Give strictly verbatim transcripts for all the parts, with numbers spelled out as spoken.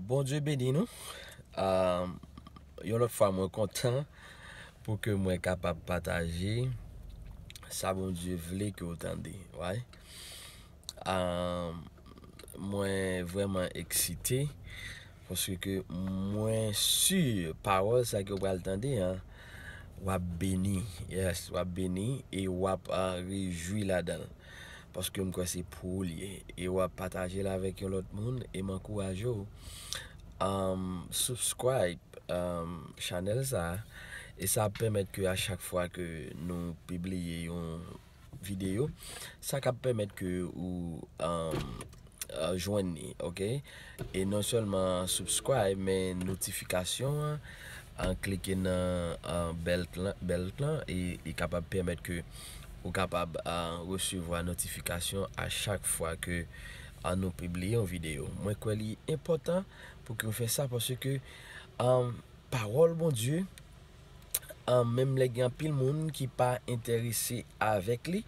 Bondye beni nou. Ah, yon lòt fwa, mwen kontan pou ke mwen kapab pataje sa Bondye vle ke w tande. Right? Ah, mwen vrèman eksite paske mwen si pawòl sa ke w pral tande an, w ap beni. Yes, w ap beni e w ap ah, rejwi ladan l. Paske m kwè se pou ou l ye. E w ap pataje l avèk yon lòt moun e m ankouraje w. Um, subscribe um, chanèl sa a. E sa ap pèmèt ke a chak fwa ke nou pibliye yon videyo, sa k ap pèmèt ke ou um, uh, jwenn li, ok? E non sèlman subscribe, men notifikasyon an, an klike nan an bèl lan, bèl lan e li kapab pèmèt ke ou kapab ah, resevwa notifikasyon a chak fwa ke ah, nou pibliye yon videyo. Mwen kwè li enpòtan pou ke w fè sa paske ah, pawòl Bondye, ah, menm lè gen anpil moun ki pa enterese avèk li,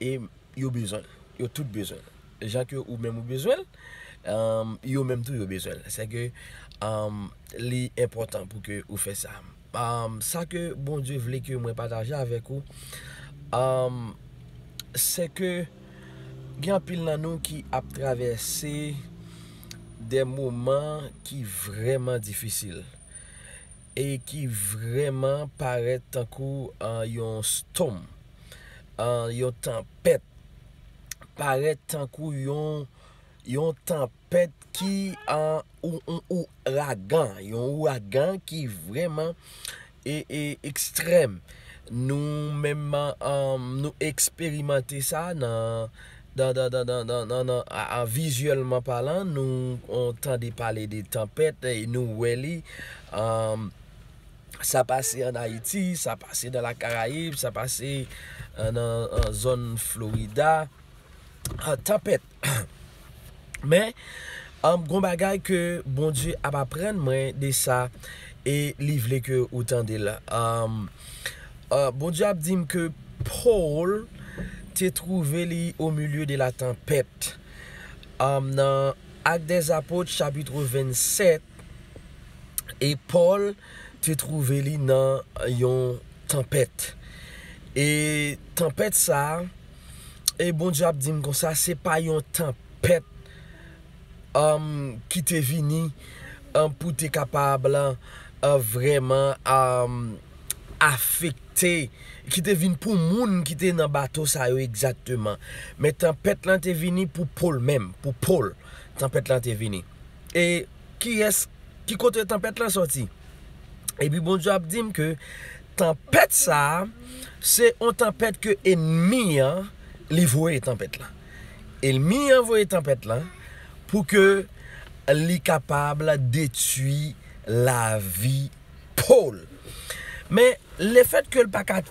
e yo bezwen l. Yo tout bezwen l. Jan ke ou menm ou bezwen l, um, yo menm tou yo bezwen l. Se ke um, li enpòtan pou ke ou fè sa. Um, sa ke Bondye vle ke mwen pataje avèk ou, um, se ke gen anpil nan nou ki ap travèse de moman ki vrèman difisil e ki vrèman parèt tankou ah, yon stòm, ah, yon tanpèt, parèt tankou yon, yon tanpèt ki an ou, ou, ouragan, yon ouragan ki vrèman e, e, ekstrèm. Nou menm an, nou eksperimante sa nan, nan, nan, nan, nan, nan, nan a, a, vizyèlman palan, nou on tande pale de tanpèt e nou wè li. An, sa pase an Ayiti, sa pase nan Lakarayib, sa pase an, nan an zòn Florida. Ah, tanpèt. Men, um, gon bagay ke Bondye ap aprann mwen de sa e li vle ke ou tande l. Um, uh, Bondye ap di m ke Pòl te twouve li au milieu de la tempête. Um, nan Actes des Apôtres, chapitre vingt-sept, e Pòl te twouve li nan yon tanpèt. E tanpèt sa a, e Bondye ap di m konsa, se pa yon tanpèt um, ki te vini um, pou te kapab uh, vrèman um, afekte, ki te vin pou moun ki te nan bato sa yo egzakteman. Men tanpèt lan te vini pou Pòl menm, pou Pòl, tanpèt lan te vini. E kiyès, ki kote tanpèt lan sòti? Epi Bondye ap di m ke tanpèt sa a, se yon tanpèt ke enmi an, li voye tanpèt lan. Enmi an voye tanpèt lan pou ke li kapab detwi lavi Pòl. Men, lefèt ke l pa ka,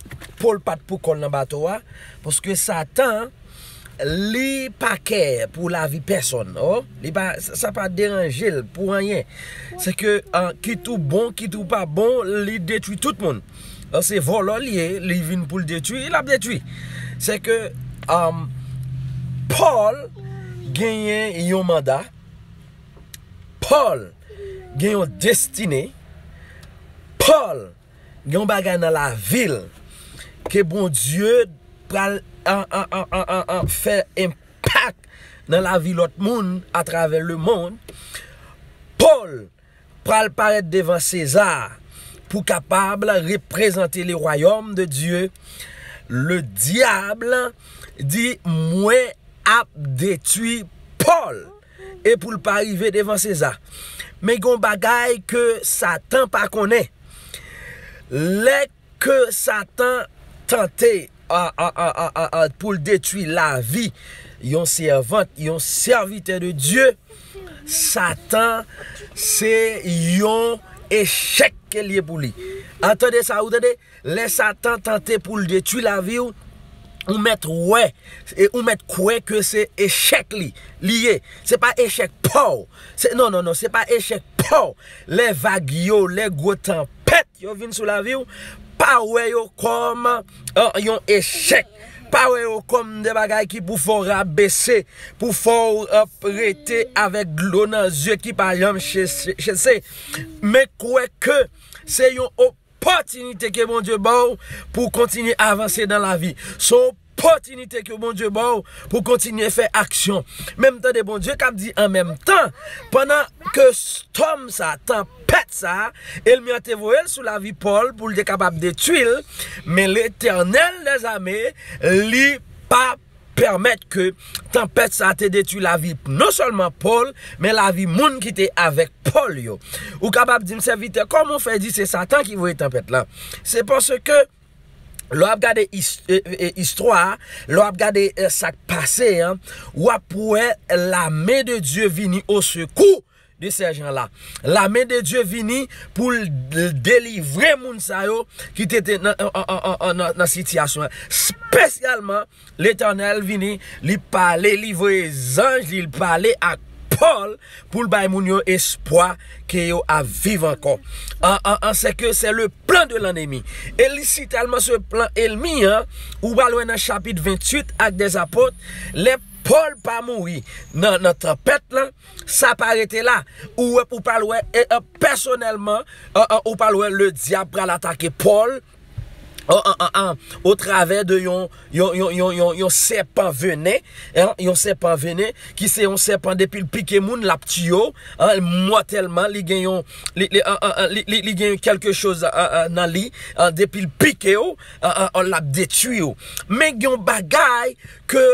Pòl pa t pou kò l nan bato a, paske Satan, li pa kè pou lavi pèsonn. Oh, li pa, sa, sa pa deranje l pou anyen. Se ke, ah, kit ou bon, kit ou pa bon, li detwi tout moun. Ah, se vòlò l ye, li vin pou l detwi, l ap detwi. Se ke, um, Pòl genyen yon manda, Pòl gen yon destine, Pòl gen yon bagay nan lavi l ke Bondye pral an, an, an, an, an, an, fè enpak nan lavi lòt moun atravè lemonn. Pòl pral parèt devan Seza pou kapab reprezante le wayòm de Dye. Le dyab di, mwen ap detwi Pòl e pou l pa rive devan Seza. Men gen yon bagay ke Satan pa konnen. Lè ke Satan tante a, a, a, a, a, a, pou l detwi lavi yon sèvant, yon sèvitè de Dye, Satan se yon echèk ke l ye pou li. An tande sa, ou tande? Lè Satan tante pou l detwi lavi w, ou mèt wè, e ou mèt kwè ke se echèk li, li ye. Se pa echèk pa w. Se, non, non, non, se pa echèk pa w. Lè vag yo, lè gwo tanpèt yo vin sou lavi w, pa wè yo kòm, euh, yon echèk. pa wè yo kòm de bagay ki pou fè w rabese, pou fè w, euh, rete avèk dlo nan zye ki pa janm chese, men kwè ke se yon opòtinite ke Bondye ba w pou w kontinye avanse nan lavi. Se yon opòtinite ke Bondye ba w pou w kontinye fè aksyon. Men m tande Bondye k ap di an menm tan, pandan ke stòm sa, tanpèt sa, ènmi an te voye l sou lavi Pòl pou l te kapab detwi l, men Letènèl dèzame, li pa pèmèt ke tanpèt sa te detwi lavi non sèlman Pòl, men lavi moun ki te avèk Pòl yo. Ou kapab di m, "Sèvitè, kòman w fè di se Satan ki voye tanpèt la?" Se paske lè w ap gade is-, e, e, istwa a, lè w ap gade, e, sa k pase an, w ap wè lame de Dye vini o sekou de sèjan la. Lame de Dye vini pou l delivre moun sa yo ki te, te nan, nan, nan, nan, nan sitiyasyon an. Espesyalman, Letènèl vini, li pale, li voye zanj li, li pale ak Pòl pou l bay moun yo espwa ke yo ap viv ankò. An, an, an, c'est que c'est le plan de l'ennemi. E li si tèlman se plan ènmi an, ou pral wè nan chapit venntuit Actes des Apôtres, lè Pòl pa mouri nan, nan tanpèt lan, sa pa rete la. Ou wè, ou pral wè, e, e, pèsonèlman, e, e, ou pral wè le dyab pral atake Pòl, o, an, an, an, o travè de yon, yon, yon, yon, yon, yon sèpan venen, en, yon sèpan venen, ki se yon sèpan depi l pike moun, l ap tiye w, en, mòtèlman, li gen yon, li, li, an, an, an, li, li, li gen kèlke choz, an, an, nan li, en, depi l pike w, an, an, an, l ap detwi w. Men gen yon bagay ke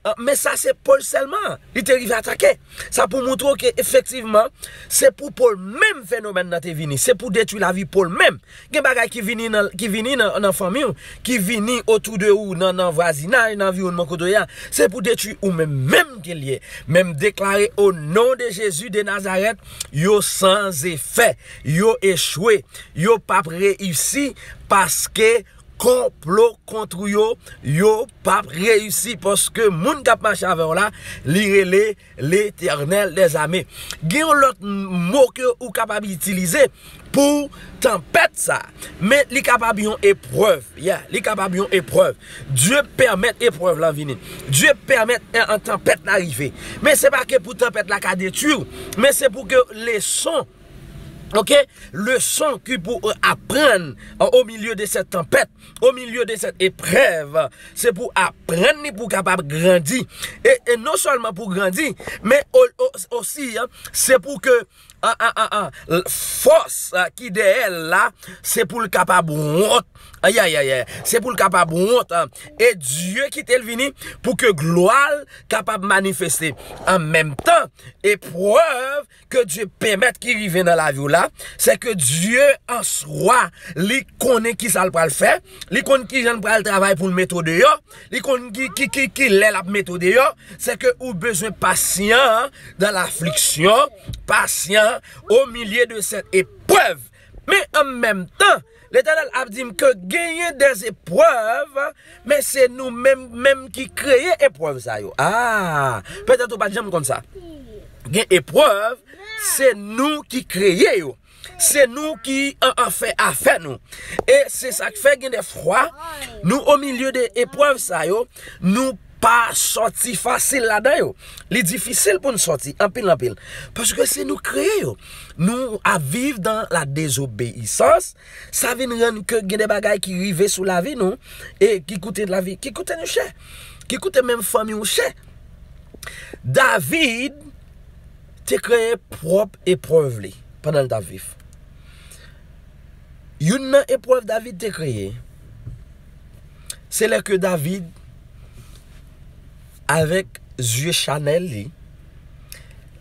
Ah, men sa se Pòl sèlman li te rive atake. Sa pou montre w ke efektivman, se pou Pòl menm fenomèn nan te vini. Se pou detwi lavi Pòl menm. Gen bagay ki vini nan, ki vini nan, nan fanmi w, ki vini otou de ou, nan, nan vwazinaj, nan anviwònman kote w ye a. Se pou detwi ou menm, menm ke l ye. Men m deklare o non de Jezi de Nazarèt, yo san efè, yo echwe, yo p ap reyisi paske konplo kont ou yo, yo p ap reyisi paske moun k ap mache avè w la, li rele Letènèl dèzame. Gen yon lòt m-, mo ke ou kapab itilize pou tanpèt sa, men li kapab yon eprèv. Yeah, li kapab yon eprèv. Dye pèmèt eprèv la vini. Dye pèmèt, eh, an tanpèt la rive. Men se pa ke pou tanpèt la ka detwi w, men se pou ke leson, ok, leson ki pou, euh, aprann, euh, au milieu de cette tempête, au milieu de cette épreuve, se pou aprann li pou kapab grandi. E, e non sèlman pou grandi, men o, o, osi, en, se pou ke, an, an, an, an, l-, fòs, euh, ki dèyè l la, se pou l kapab wont. Ayayayay, se pou l kapab wont, en. E Dye kite l vini pou ke glwa l kapab manifeste. An menm tan, eprèv ke Dye pèmèt ki rive nan lavi w la, se ke Dye an swa, li konnen ki sa l pral fè, li konn ki jan l pral travay pou l mete w deyò, li konn ki, ki, ki, ki lè l ap mete w deyò, se ke ou bezwen pasyan dans l'affliction, patient au milieu de cette épreuve. Men an menm tan, Letènèl ap di m ke genyen des épreuves, men se nou menm, menm ki kreye eprèv sa yo. Ah, petèt ou pa t janm konn sa. Gen eprèv, se nou ki kreye yo. Se nou ki an, an fè afè nou. E se sa k fè gen de fwa, nou o milye de eprèv sa yo, nou pa sòti fasil ladan yo. Li difisil pou n sòti, anpil, anpil. Paske se nou kreye yo. Nou ap viv dans la désobéissance. Sa vin rann ke gen de bagay ki rive sou lavi nou, e ki koute lavi, ki koute nou chè, ki koute menm fanmi w chè. David te kreye pwòp eprèv li pandan l t ap viv. Youn nan eprèv David te kreye, se lè ke David, avèk zye chanèl li,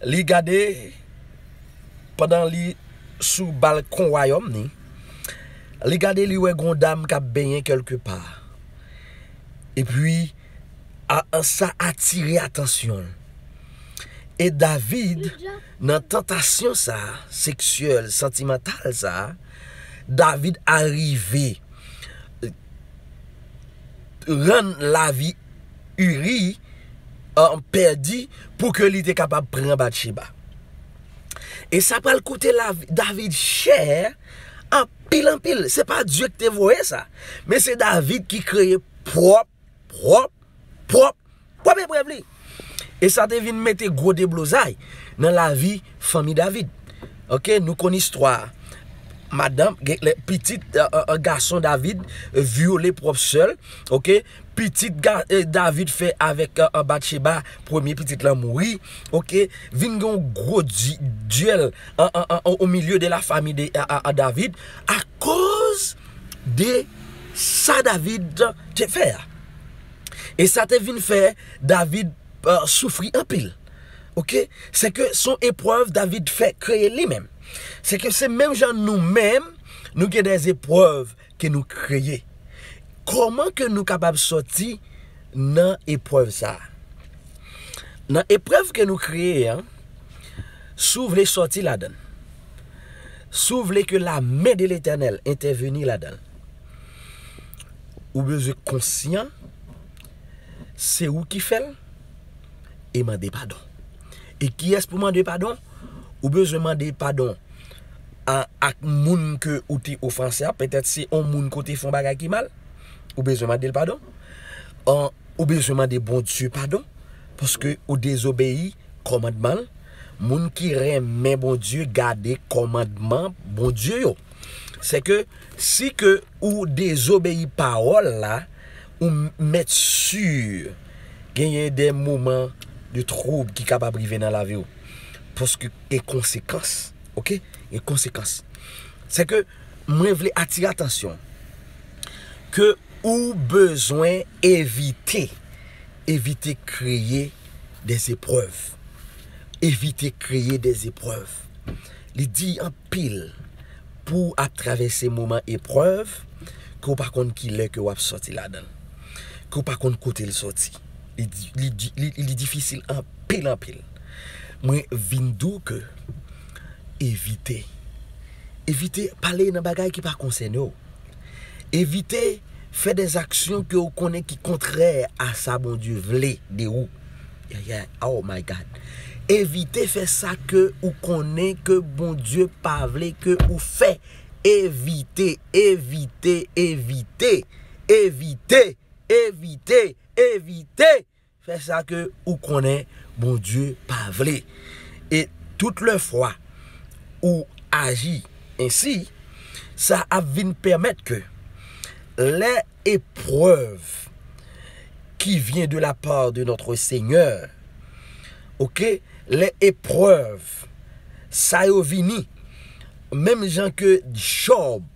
li gade pandan li sou balkon wayòm ni, li gade, li wè gon dam k ap benyen kèlke pa. Epi, a, a, sa atire atansyon l. E David, nan tantasyon sa, seksyèl, santimantal sa, David arive rann lavi Uri, an, pèdi pou ke li te kapab pran Batcheba. E sa pral koute lavi, David chè anpil, anpil. Se pa Dye ki te voye sa, men se David ki kreye pwòp pwòp, pwòp, pwòp eprèv li. E sa te vin mete gwo deblozay nan lavi fanmi David. Oke, nou konn istwa a. Madanm, gen, lè pitit, e, e, e, gason David vyole pwòp sè l. Oke, pitit ga, e, David fè avèk, e, e, Batcheba, premye pitit lan mouri. Oke, vin gen yon gwo di, dyèl an, an, an, o milye de la fami de, a, a, a David, akoz de sa David te fè a. E sa te vin fè David, e, soufri anpil. Oke? Se ke se yon eprèv David fè kreye li menm. Se ke se menm jan nou menm, nou gen de eprèv ke nou kreye. Kòman ke nou kapab sòti nan eprèv sa a? Nan eprèv ke nou kreye an, si w vle sòti ladan l, si w vle ke la men de Letènèl entèveni ladan l, ou bezwen konsyan se ou ki fè l e mande padon. E kiyès pou mande padon? Ou bezwen mande padon a, ak moun ke ou te ofanse a. Petèt se yon moun ke w te fè yon bagay ki mal. Ou bezwen mande l padon. An, ou bezwen mande Bondye padon paske ou dezobeyi kòmandman l. Moun ki renmen Bondye gade kòmandman Bondye yo. Se ke si ke ou dezobeyi pawòl la, ou mèt si genyen de moman de twoub ki kapab rive nan lavi w. Paske gen konsekans. Oke? Gen konsekans. Se ke mwen vle atire atansyon ke ou bezwen evite, evite kreye de eprèv. Evite kreye de eprèv. Li di anpil pou w ap travèse moman eprèv ke w pa konn ki lè ke w ap sòti ladan l, ke w pa konn kote l sòti. Li di, li di, li, li difisil anpil, anpil. Mwen vin di w ke evite. Evite pale nan bagay ki pa konsène w. Evite fè de aksyon ke w konnen ki kontrè a sa Bondye vle de ou. Yeah, yeah. Oh my God. Evite fè sa ke ou konnen ke Bondye pa vle ke ou fè. Evite, evite, evite, evite, evite, evite fè sa ke ou konnen Bondye pa vle. E tout le fwa ou aji ensi, sa ap vin pèmèt ke lè eprèv qui vient de la part de notre Seigneur, oke, lè eprèv sa yo vini, menm jan ke Jòb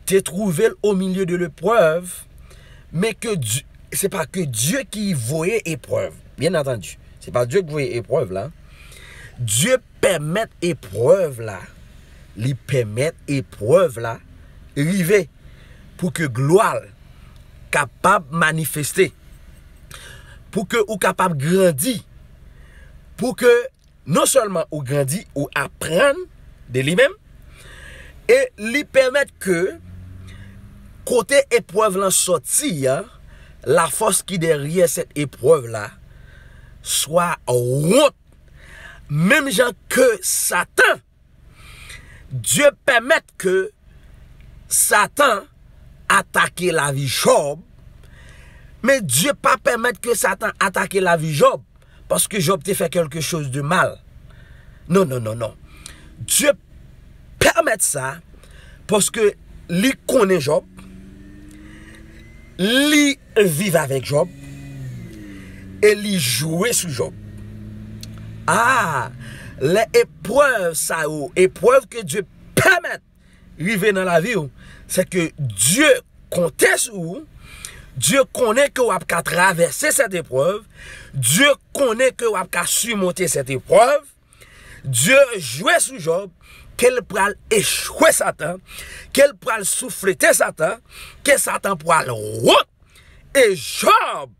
te twouve l o milye de leprèv, men ke Di-, se pa ke Dye ki voye eprèv, byen antandi. Se pa Dye ki voye eprèv la. Dye pèmèt eprèv la. Li pèmèt eprèv la rive pou ke glwa l kapab manifeste, pou ke ou kapab grandi, pou ke non sèlman ou grandi, ou aprann de li menm, e li pèmèt ke kote eprèv lan sòti a, la force qui derrière cette épreuve là soit wont, menm jan ke Satan, Dye pèmèt ke Satan atake lavi Jòb, men Dye pa pèmèt ke Satan atake lavi Jòb paske Jòb te fè quelque chose de mal. Non, non, non, non. Dye pèmèt sa paske li konnen Jòb, li viv avèk Jòb, e li jwe sou Jòb. Ah, lè eprèv sa yo, eprèv ke Dye pèmèt rive nan lavi w, se ke Dye konte sou ou. Dye konnen ke w ap ka travèse cette épreuve. Dye konnen ke w ap ka simonte cette épreuve. Dye jwe sou Jòb, ke l pral echwe Satan, ke l pral souflete Satan, ke Satan pral wont. E Jòb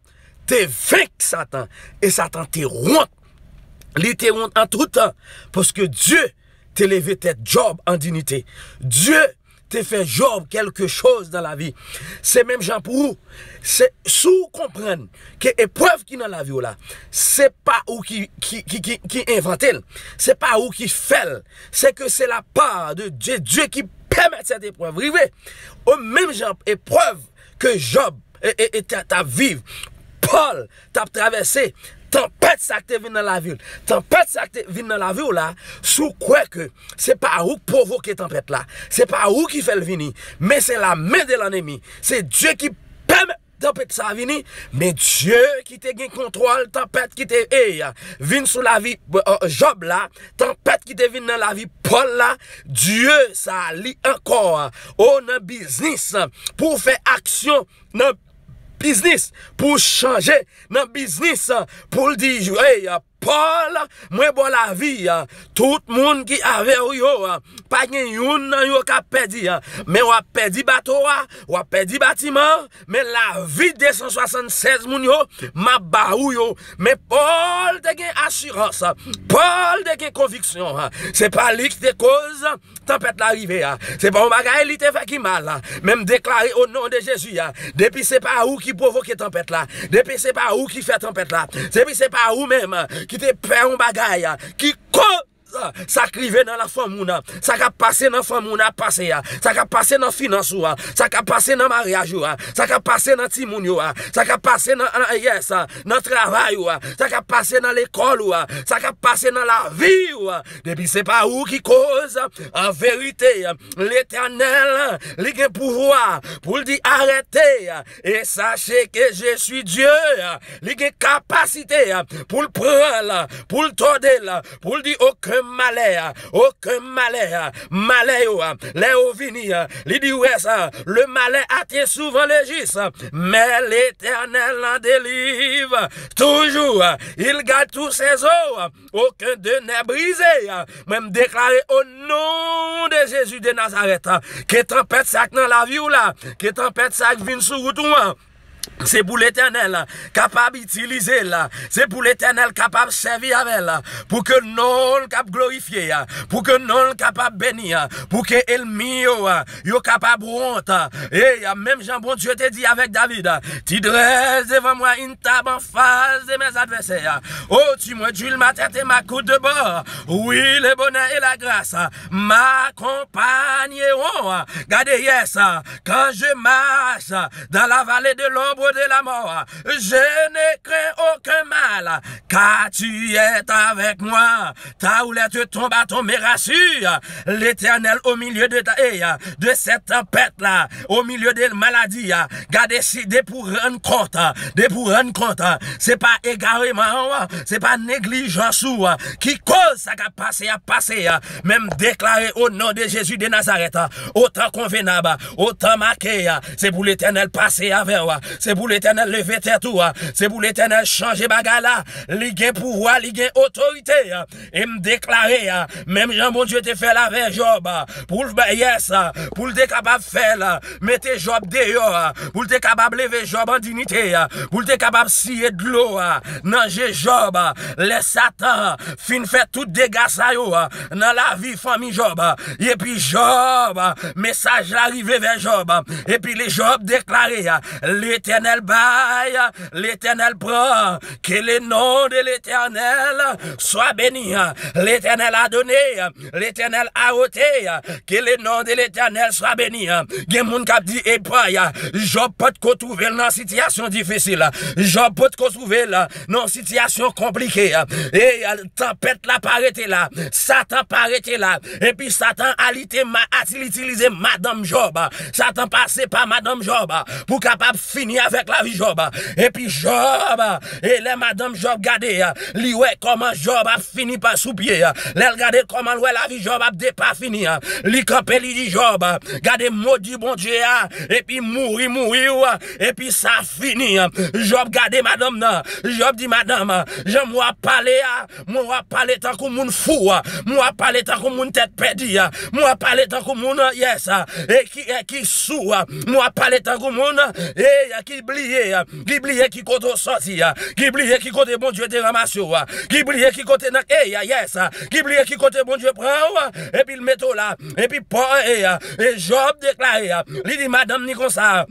te venk Satan, e Satan te wont. Li te wont an tout tan, paske Dye te leve tèt Jòb an dinite. Dye te fè Jòb quelque chose dans la vie. Se menm jan pou ou. Se, si w konprann ke eprèv ki nan lavi w la, se pa ou ki, ki, ki, ki, ki envante l, se pa ou ki fè l, se ke se la part de Dieu, Dye ki pèmèt cette épreuve rive. O menm jan eprèv ke Jòb e, e, e t, t ap viv. Pòl t ap travèse tanpèt sa k te vin nan lavi l. Tanpèt sa k te vin nan lavi w la, si w kwè ke se pa ou k pwovoke tanpèt la, se pa ou ki fè l vini, men se la men de lannemi. Se Dye ki pèmèt tanpèt sa vini, men Dye ki te gen kontwòl tanpèt ki te, e, vin sou lavi, e, Jòb la, tanpèt ki te vin nan lavi Pòl la, Dye sa li ankò, o, nan biznis, pou fè aksyon nan biznis, pou chanje nan biznis, pou l di, e, Pòl, mwen ba w lavi, tout moun ki avè w yo, pa gen youn nan yo k ap pèdi, men w ap pèdi bato a, w ap pèdi batiman, men lavi de san swasannsèz moun yo, m ap ba ou yo. Men Pòl te gen asirans, Pòl te gen konviksyon, se pa li ki te koz tanpèt la rive a. Se pa yon bagay li te fè ki mal. Men m deklare o non de Jezi a, depi se pa ou ki pwovoke tanpèt la, depi se pa ou ki fè tanpèt la, depi se pa ou menm ki te pè yon bagay ki koz sa k rive nan lafanmi w nan, sa k ap pase nan fanmi w nan ap pase a, sa k ap pase nan finans ou a, sa k ap pase nan maryaj ou a, sa k ap pase nan timoun yo a, sa k ap pase nan, nan, yes, nan travay ou a, sa k ap pase nan lekòl ou a, sa k ap pase nan lavi ou a. Depi se pa ou ki koz, an verite, Letènèl, li gen pouvwa pou l di arete. E sache ke je suis Dieu. Li gen kapasite pou l pran l, pou l tòde l, pou l di okenn malè, okenn malè, malè yo, lè yo vini, li di, wè sa, le malheur atteint souvent le juste, mais l'Éternel en délivre toujours. Il garde tous ses os, aucun d'eux n'est brisé. Mwen m deklare o non de Jezi de Nazarèt, ke tanpèt sa k nan lavi w la, ke tanpèt sa k vin sou wout ou an, se pou Letènèl kapab itilize l, se pou Letènèl kapab sèvi avè l, pou ke non l k ap glorifye, pou ke non l kapab beni, pou ke ènmi yo, yo kapab wont. E menm jan Bondye te di avèk David, tu dresses devant moi une table en face de mes adversaires. Oh, tu m'as dit, ma tête et ma coupe de bord. Oui, le bonheur et la grâce m'accompagneront. Gade, yes, quand je marche dans la vallée de l'ombre de la mort, je ne crains aucun mal, car tu es avec moi. Ta roulette, ton bâton me rassure. L'Éternel au milieu de ta, eh, de cette tempête-là, au milieu de maladie, gade si depi w rann kont, depi w rann kont, se pa egareman w, se pa neglijans ou ki koz sa k ap pase a pase a. Men m deklare o non de Jezi de Nazarèt, o tan konvenab, o tan make, se pou Letènèl pase avè w, se pou Letènèl leve tèt ou, se pou Letènèl chanje bagay la. Li gen pouvwa, li gen otorite. E m deklare, menm jan Bondye te fè l avè Jòb, pou l, yes, pou l te kapab fè l, mete Jòb deyò, pou l te kapab leve Jòb an diyite, pou l te kapab siye dlo nan je Jòb. Lè Satan fin fè tout dega sa yo nan lavi fanmi Jòb, epi Jòb, mesaj la rive vè Jòb, epi li, Jòb deklare, Letènèl bay, Letènèl pran, que le nom de l'Éternel soit béni. L'Éternel a donné, l'Éternel a ôté, que le nom de l'Éternel soit béni. Gen moun k ap di, epa, Jòb potko twouve l nan sitiyasyon difisil. Jòb potko twouve l nan sitiyasyon konplike. E tanpèt la pa rete la. Satan pa rete la. Epi Satan a li te ma-, a li itilize madanm Jòb. Satan pase pa madanm Jòb pou kapab fini avèk lavi Jòb. Epi Jòb, e lè madanm Jòb gade, li wè kòman Jòb ap fini pa sou pye. Lè l gade kòman l wè lavi Jòb ap depafini, li kanpe, li di Jòb, gade modi Bondye a, epi mouri, mouri w, epi sa fini. Jòb gade madanm nan. Jòb di madanm, jan w ap pale a, mwen w ap pale tankou moun fou, mwen w ap pale tankou moun tèt pèdi, mwen w ap pale tankou moun, yes, e ki, e ki sou, mwen w ap pale tankou moun, e, ki bliye, ki bliye ki kote w sòti, ki bliye ki kote Bondye te ranmase w, ki bliye ki kote nan, e, yes, ki bliye ki kote Bondye pran w, epi l mete w la, epi Pòl, e, e Jòb deklare, li di madanm ni konsa,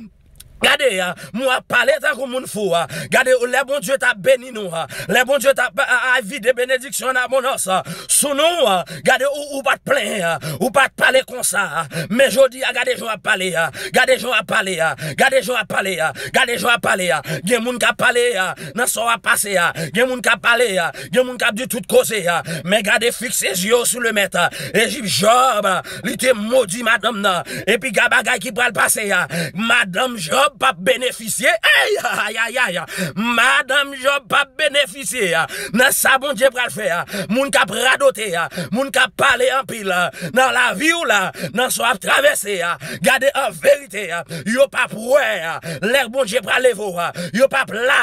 Gade, a, mwen ap pale tankou moun fou, a. Gade, lè Bondye t ap beni nou, a, lè Bondye t ap, a, a, vide benediksyon an abondans, a, sou nou, a, gade, ou, ou pa t plenyen, a, ou pa t pale konsa, a. Men jodi a, gade jan w ap pale, a. Gade jan w ap pale, a. Gade jan w ap pale, a. Gade jan w ap pale, a. Gen moun k ap pale, a, nan sa w ap pase, a. Gen moun k ap pale, a. Gen moun k ap di tout koze, a. Men gade, fikse zye w sou le mèt, a. Epi Jòb, a, li te modi madanm nan. Epi gade bagay ki pral pase, a. Madanm Jòb p ap benefisye. Ay, ay, ay, ay. Madanm Jòb p ap benefisye, a. Nan sa Bondye pral fè, a. Moun k ap radote, a. Moun k ap pale anpil, a. Nan lavi w la, nan sa w ap travèse, a. Gade an verite, a. Yo p ap wè, a. Lè Bondye pral leve w, a. Yo p ap la.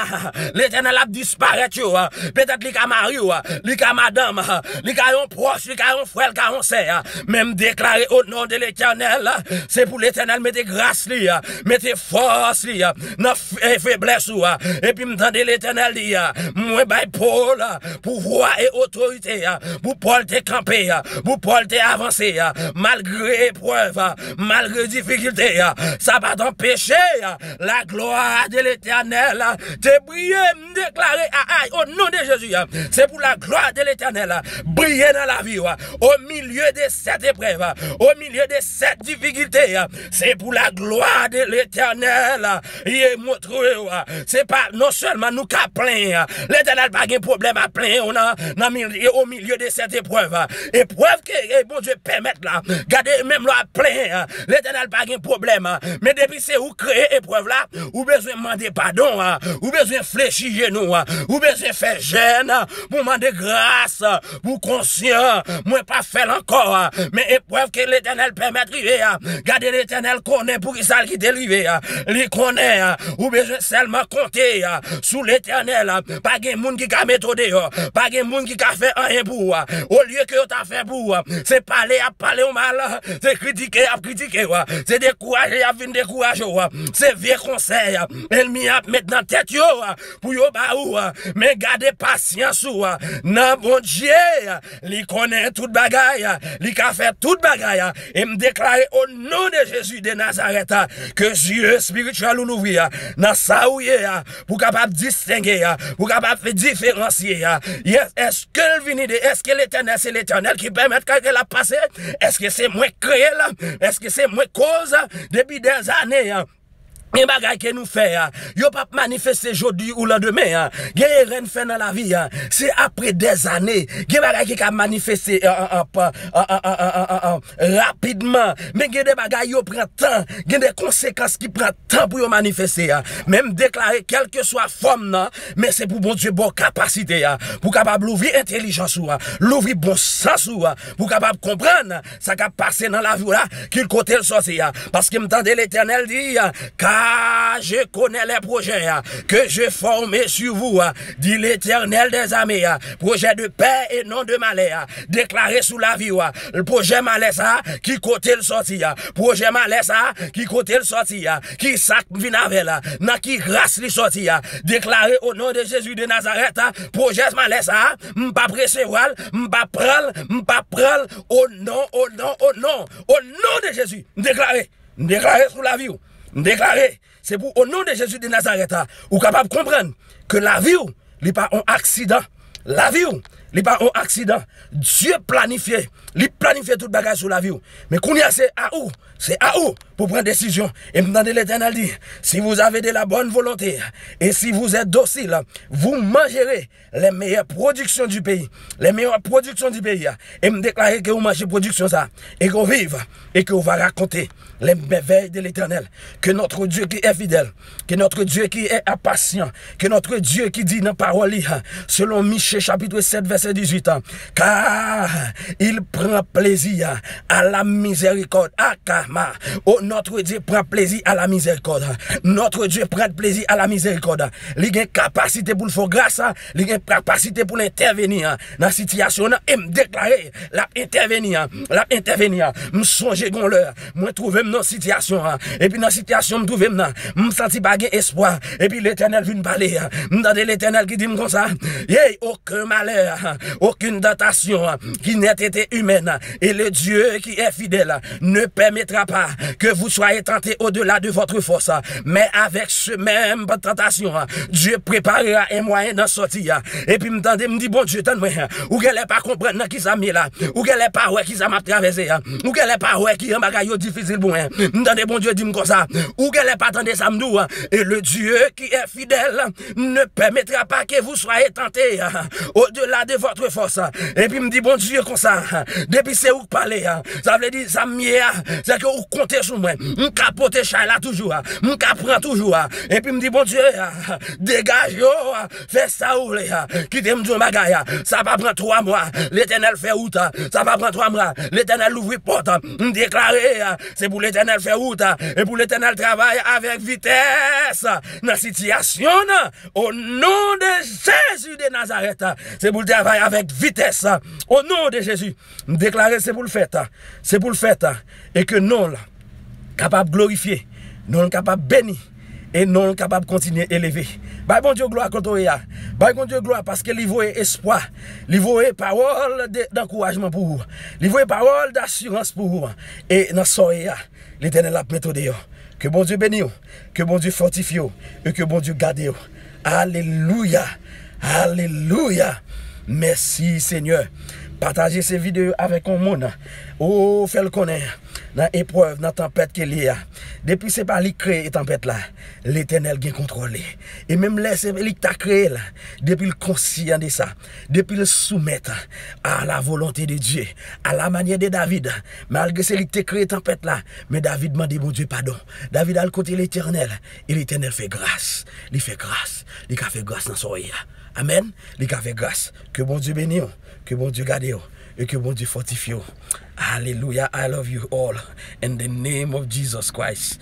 Letènèl ap disparèt yo, a. Petèt li ka mari w, a. Li ka madanm, a. Li ka yon pwòch, li ka yon frè, li ka yon sè, a. Men m deklare o non de Letènèl, a. Se pou Letènèl mete gras li, a. Mete fòs li, a. Nan f-, e feblès ou, a. Epi m tande Letènèl di, a. Mwen bay Pòl, a, pouvwa e otorite, a. Pou Pòl te kanpe, a. Pou Pòl te avanse, a. Malgre eprèv, a. Malgre difikilte, a. Sa pa t anpeche, a. La gloire de l'Éternel, a. Te briye, m deklare, a, ay, o non de Jezi, a. Se pou la gloire de l'Éternel, a. Briye nan lavi w, a. Au milieu de cette épreuve, a. Au milieu de cette difficulté, a. Se pou la gloire de l'Éternel, a. Ye montre w, a. Se pa non sèlman nou ka plenyen, a. Letènèl pa gen pwoblèm ap plenyen w nan, nan milye, au milieu de cette épreuve, a. Eprèv ke, e, Bondye pèmèt la. Gade, menm lè w ap plenyen, a. Letènèl pa gen pwoblèm, a. Men depi se ou kreye eprèv la, ou bezwen mande padon, a. Ou bezwen flechi jenou, a. Ou bezwen fè jèn, a, pou mande gras, a, pou konsyan. Mwen pa fè l ankò, a. Men eprèv ke Letènèl pèmèt rive, a. Gade, Letènèl konnen poukisa l kite l rive, a. Li konnen, a. Ou bezwen sèlman konte, a, sou Letènèl, a. Pa gen moun ki ka mete w deyò. Pa gen moun ki ka fè anyen pou ou, a. Olye ke yo ta fè pou ou, a, se pale y ap pale w mal, a. Se kritike y ap kritike w, a. Se dekouraje y ap vin dekouraje w, a. Se vye konsèy, a, ènmi ap met nan tèt yo, a, pou yo ba ou, a. Men gade pasyans ou, a, nan Bondye, a. Li konnen tout bagay, a. Li ka fè tout bagay, a. E m deklare o non de Jezi de Nazarèt, a, ke zye espirityèl ou louvri, a, nan sa ou ye, a, pou kapab distenge, a, pou kapab diferansye, a. Yes, èske l vini de, èske Letènèl, se Letènèl ki pèmèt ke l ap pase? Èske se mwen k kreye l? Èske se mwen k koz? Depi dèzane, a, gen bagay ke nou fè, a, yo p ap manifeste jodi ou landemen, a. Gen erè n fè nan lavi, a, se apre dèzane. Gen bagay ki ka manifeste, a, a, a, rapidman. Men gen de bagay yo pran tan. Gen de konsekans ki pran tan pou yo manifeste, a. Men m deklare, kèlkeswa fòm nan, men se pou Bondye ba w kapasite, a, pou kapab louvri entèlijans ou, a, louvri bon sans ou, a, pou kapab konprann sa k ap pase nan lavi w la, ki kote l sòti, a. Paske m tande Letènèl di, a, car je connais les projets, a, que je forme sur vous, a, dit l'Éternel des armées, a. Pwojè de pè e non de malè, a. Deklare sou lavi w, a. Pwojè malè sa a, ki kote l sòti, a. Pwojè malè sa a, ki kote l sòti, a. Ki sa k vin avè l, a. Nan ki ras li sòti, a. Deklare o non de Jezi de Nazarèt, a. Pwojè malè sa a, m p ap resevwa l, m p ap pran l, m p ap pran l. O non, o non, o non. O non de Jezi, m deklare. M deklare sou lavi w. M deklare. Se pou, o non de Jezi de Nazarèt, a, ou kapab konprann ke lavi w, li pa yon aksidan. Lavi w, li pa yon aksidan. Dye planifye. Li planifye tout bagay sou lavi w. Men kounye a, se a ou. Se a ou pou pran desizyon. E m tande Letènèl di, si vous avez de la bonne volonté, et si vous êtes docile, vous mangerez les meilleures productions du pays. Les meilleures productions du pays, a. E m deklare ke ou manje pwodiksyon sa, e ke ou viv, e ke ou va rakonte les merveilles de l'Éternel. Que notre Dieu qui est fidèle, que notre Dieu qui est patient, que notre Dieu qui dit nan pawòl li, a, selon Miche chapit sèt vèsè dizuit, a, car il prend plaisir à la miséricorde. Akama. Oh, notre Dieu prend plaisir à la miséricorde. Notre Dieu prend plaisir à la miséricorde. Li gen kapasite pou l fè w gras, a. Li gen kapasite pou l entèveni, a, nan sitiyasyon w nan. E m deklare, l ap entèveni, a. L ap entèveni, a. M sonje gon lè, mwen twouve m nan sitiyasyon, a. Epi nan sitiyasyon m twouve m nan, m santi pa gen espwa. Epi Letènèl vin pale, a. M tande Letènèl ki di m konsa, yey, okenn malè, a. aucune tentation qui n'ait été humaine, et le Dieu qui est fidèle ne permettra pas que vous soyez tentés au-delà de votre force, mais avec ce même tentation, Dieu préparera un moyen d'en sortir. Epi m tande, m di, Bondye, tann mwen, ou genlè pa konprann nan kisa m ye la, ou genlè pa wè kisa m ap travèse a, ou genlè pa wè ki jan bagay yo difisil pou mwen. M tande Bondye di m konsa, ou genlè pa tande sa m di w a, et le Dieu qui est fidèle ne permettra pas que vous soyez tentés au-delà de votre force. Epi m di Bondye konsa, depi se ou k pale a, sa vle di sa m ye a, se ke ou konte sou mwen. M ka pote chay la toujou a, m ka pran toujou a. Epi m di Bondye, degaje w, fè sa ou vle a. Kite m di yon bagay a, sa pa pran twa mwa, Letènèl fè wout a. Sa pa pran twa mwa, Letènèl louvri pòt a. M deklare, se pou Letènèl fè wout a, e pou Letènèl travay avèk vitès nan sitiyasyon nan. O non de Jezi de Nazarèt, se pou l travay avèk vitès. O non de Jezi, m deklare se pou l fèt. Se pou l fèt. E ke non l kapab glorifye, non l kapab beni, e non l kapab kontinye eleve. Bay Bondye glwa kote w ye a. Bay Bondye glwa paske li voye espwa. Li voye pawòl de, dankourajman pou ou. Li voye pawòl dasirans pou ou. E nan sa w ye a, Letènèl ap mete w deyò. Ke Bondye beni w. Ke Bondye fòtifye w. E ke Bondye gade w. Alelouya. Alelouya. Mèsi, Senyè. Pataje se videyo avèk yon moun. O, fè l konnen nan eprèv, nan tanpèt ke l ye a. Depi se pa li k kreye tanpèt la, Letènèl gen kontwòl li. E menm lè se li k ta kreye l, depi l konsyan de sa, depi l soumèt à la volonté de Dieu, à la manière de David, malgre se li k te kreye tanpèt la, men David mande Bondye padon. David al kote Letènèl, e Letènèl fè gras. Li fè gras. Li ka fè gras nan sa w ye a. Amèn. Li ka fè gras. Ke Bondye beni w. Ke Bondye gade w. E ke Bondye fòtifye w. Alelouya. I love you all. In the name of Jesus Christ.